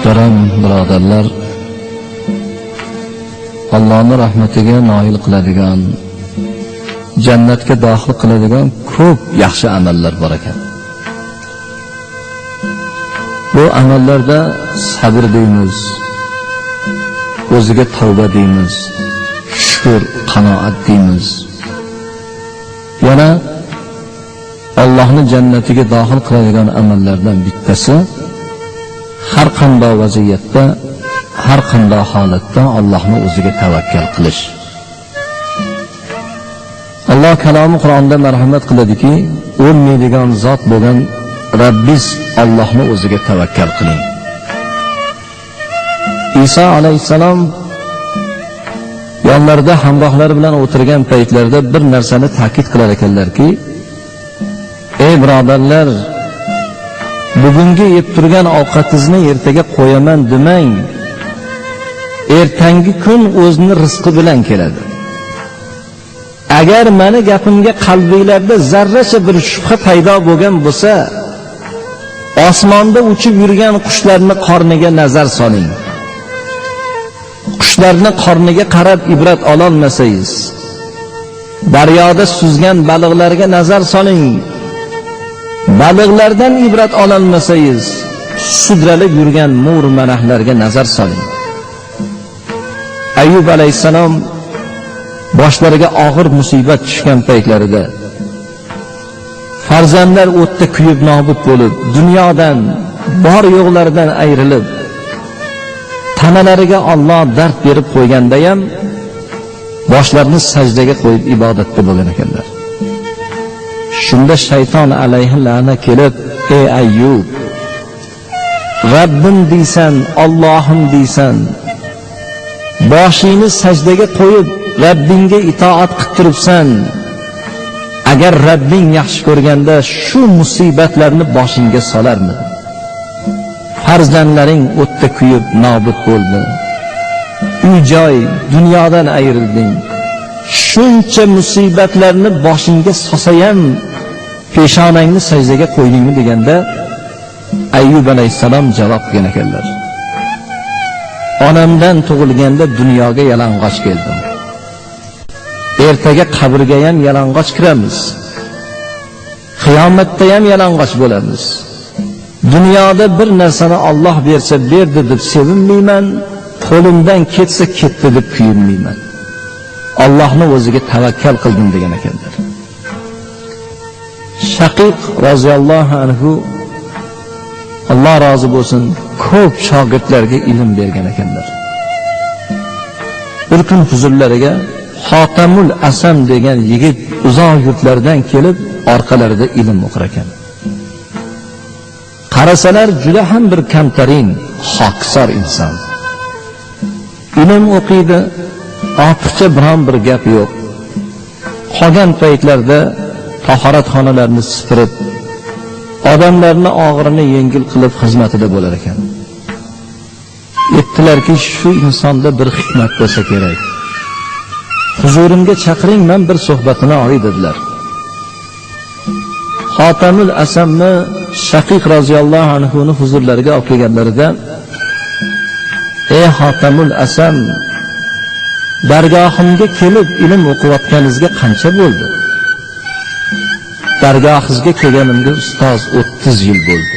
Muhtaram birodarlar, Allohning rahmatiga noil qiladigan, jannatga daxil qiladigan ko'p yaxshi amallar bor ekan. Bu amallarda sabr deymiz, o'ziga tavba deymiz, shukr, qanoat deymiz. Yana Allohning jannatiga daxil qiladigan amallardan bittasi har qanday vaziyatda, har qanday holatda Allohning o'ziga tavakkal qilish. Alloh kalomi Qur'onda marhamat qiladiki, o'lmaydigan zot bo'lgan Rabbiz Allohning o'ziga tavakkal qiling. Iso alayhissalom yonlarida hamrohlari bilan o'tirgan paytlarida bir narsani ta'kid qilar ekanlarki, ey birodarlar, bugungi yeb turgan ovqatingizni ertaga qo'yaman demang. Ertangi kun o'zini rizqi bilan keladi. Agar meni gapimga qalbinglarda zarracha bir shubha paydo bo'lgan bo'lsa, osmonda uchib yurgan qushlarni qorniga nazar soling. Qushlarni qorniga qarab ibrat ololmasangiz, daryoda suzgan baliqlarga nazar soling. Baliqlardan ibrat ololmasangiz, sudralib yurgan mo'r malahlarga nazar soling. Ayyub alayhissalom boshlariga og'ir musibat tushgan paytlarida farzandlar o'tda kuyib nobud bo'lib, dunyodan, bor yo'qlaridan ayrilib, tanalariga Alloh dard berib qo'yganda ham boshlarini sajdaga qo'yib ibodatda bo'lgan ekanlar. Shunda shayton alayhi la'na kelib, ey Ayyub, Rabbim deysan, Allohim deysan, boshingni sajdaga qo'yib Rabbingga itoat qilib turibsan. Agar Rabbing yaxshi ko'rganda shu musibatlarni boshingga solarmidi? Farzandlaring o'tda kuyib nobud bo'ldi. Uy-joy, dunyodan ayrilding. Shuncha musibatlarni boshingga solsayam peshonangni sajdaga qo'ydingmi deganda Ayyub alayhissalom javob qilgan ekanlar. Onamdan tug'ilganda dunyoga yalang'och keldim. Ertaga qabrga ham yalang'och kiramiz. Qiyomatda ham yalang'och bo'lamiz. Dunyoda bir narsani Alloh bersa berdi deb sevinmayman, qo'limdan ketsa ketdi deb kuyinmayman. Allohning o'ziga tavakkal qildim degan ekanlar. Shaqiq roziyallohu anhu, Alloh rozi bo'lsin, ko'p shogirdlarga ilm bergan ekanlar. Bir kun huzurlariga Xotamul Asam degan yigit uzoq yurtlardan kelib, orqalarida ilm o'qir ekan. Qarasalar juda ham bir kamtarin, xokisor inson. Ilm o'qiydi, ortiqcha biron bir gap yo'q. Qolgan paytlarda tahoratxonalarni sipirib, odamlarni og'irini yengil qilib xizmatida bo'lar ekan. Aytdilarki, shu insonda bir hikmat bo'lsa kerak. Huzurimga chaqiring, men bir suhbatini olay dedilar. Xotamul Asamni Shaqiq roziyallohu anhu ni huzurlariga olib kelganlarida, ey Xotamul Asam, dargohimga kelib ilm o'qiyotganingizga qancha bo'ldi? Dargohingizga kelganimga ustoz 30 yil bo'ldi.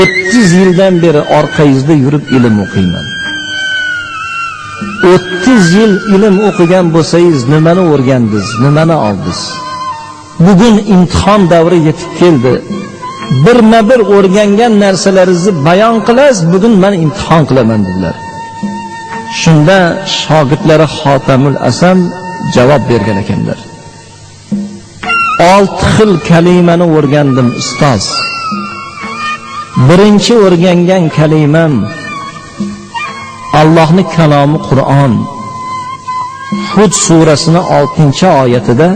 30 yildan beri orqangizda yurib ilm o'qiyman. 30 yil ilm o'qigan bo'lsangiz nimani o'rgandingiz, nimani oldingiz? Bugun imtihon davri yetib keldi. Birma-bir o'rgangan narsalaringizni bayon qilasiz, bugun men imtihon qilaman dedilar. Shunda shogirdlari Xotamul Asam javob bergan ekanlar. 6 xil kalimani o'rgandim ustoz. Birinchi o'rgangan kalimam Allohning kalomi Qur'on. Hud surasining 6-oyatida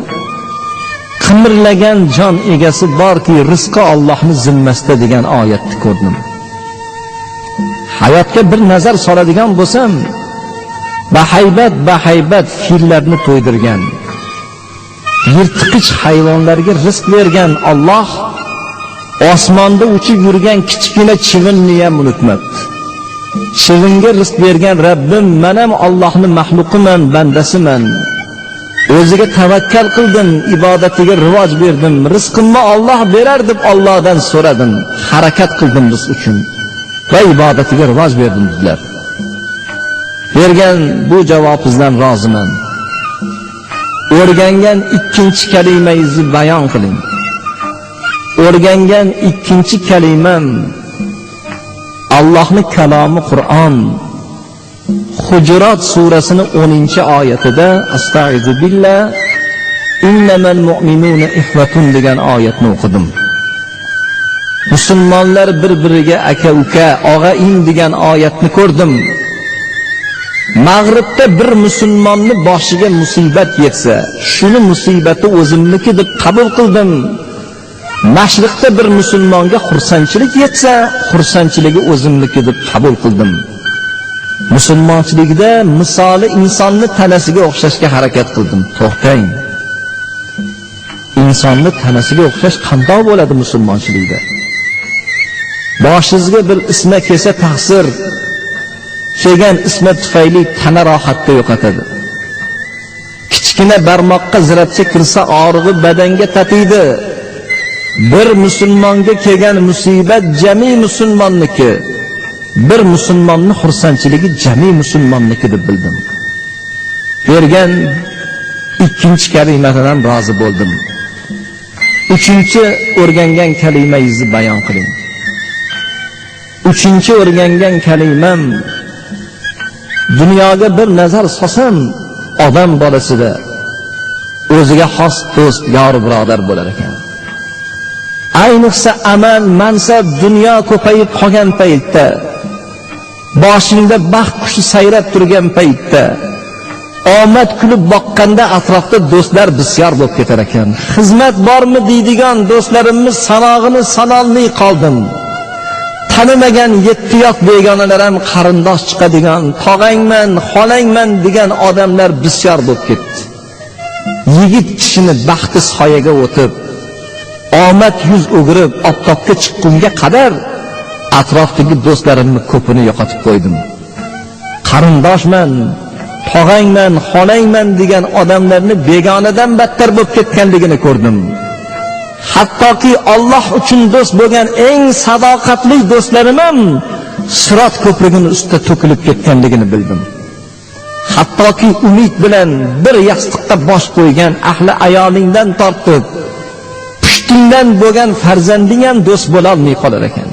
qimirlagan jon egasi borki, rizqi Allohning zimmasida degan oyatni ko'rdim. Hayotga bir nazar soladigan bo'lsam, bahaybat bahaybat fillarni to'ydirgan, yirtqich hayvonlarga rizq bergan Alloh Osmonda uchib yurgan kichkina chivinni ham unutmabdi. Chivinga rizq bergan Rabbim, men ham Allohning mahluqiman, bandasiman. O'ziga tavakkal qildim, ibodatiga rivoj berdim. Rizqimni Alloh berar deb Allohdan so'radim. Harakat qildim rizq uchun va ibodatiga rivoj berdim dedilar. Bergan bu javobingizdan roziman. O'rgangan ikkinchi kalimangizni bayon qiling. O'rgangan ikkinchi kalimam Allohning kalomi Qur'on. Hujurat surasining 10-oyatida astaizu billah innamal mu'minuna ihvatun degan oyatni o'qidim. Musulmonlar bir-biriga aka-uka, og'a-in degan oyatni ko'rdim. Mag'ribda bir musulmonni boshiga musibat yetsa, shuni musibati o'zimniki deb qabul qildim. Mashriqda bir musulmonga xursandchilik yetsa, xursandchiligi o'zimniki deb qabul qildim. Musulmonchilikda misoli insonni tanasiga o'xshashga harakat qildim. To'xtang. Insonni tanasiga o'xshash qanday bo'ladi musulmonchilikda? Boshingizga bir isma kelsa taqsir, kelgan isma tufayli tana rohatni yo'qotadi. Kichkina barmoqqa ziratcha kirsa og'rig'i badanga tatiydi. Bir musulmonga kelgan musibat jami musulmonniki, bir musulmonni xursandchiligi jami musulmonniki deb bildim. Bergan ikkinchi kalimadan rozi bo'ldim. Uchinchi o'rgangan kalimangizni bayon qiling. Uchinchi o'rgangan kalimam, dunyoga bir nazar solsam, odam bolasida o'ziga xos do'st, yor, birodar bo'lar ekan. Ayniqsa amal, mansab, dunyo ko'payib qolgan paytda, boshingda baxt qushi sayrab turgan paytda, omad kulib boqqanda atrofda do'stlar bisyor bo'lib ketar ekan. Xizmat bormi deydigan do'stlarimiz sanog'ini sanolmay qoldim. Tanimagan yetti yoq begonalar ham qarindosh chiqadigan, tog'angman, xolangman degan odamlar bisyor bo'lib ketdi. Yigit kishini baxti soyaga o'tib, omad yuz o'girib oftobga chiqqunga qadar atrofdagi do'stlarimni ko'pini yo'qotib qo'ydim. Qarindoshman, tog'angman, xolangman degan odamlarni begonadan battar bo'lib ketganligini ko'rdim. Hattoki Alloh uchun do'st bo'lgan eng sadoqatli do'stlarim ham sirot ko'prigining ustida to'kilib ketganligini bildim. Hattoki umid bilan bir yostiqqa bosh qo'ygan ahli ayolingdan tortib, pushtingdan bo'lgan farzanding ham do'st bo'la olmay qolar ekan.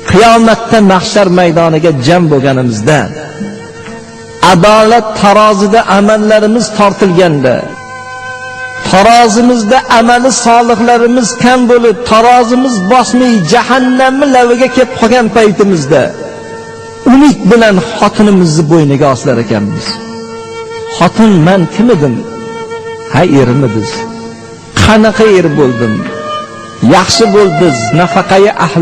Qiyomatda mahshar maydoniga jam bo'lganimizda, adolat tarozida amallarimiz tortilganda, tarozimizda amali solihlarimiz kam bo'lib, tarozimiz bosmay jahannamni laviga kelib qolgan paytimizda umid bilan xotinimizni bo'yniga osilar ekanmiz. Xotin, men kim edim? Ha, erimidiz. Qanaqa er bo'ldim? Yaxshi bo'ldiz, nafaqayi ahli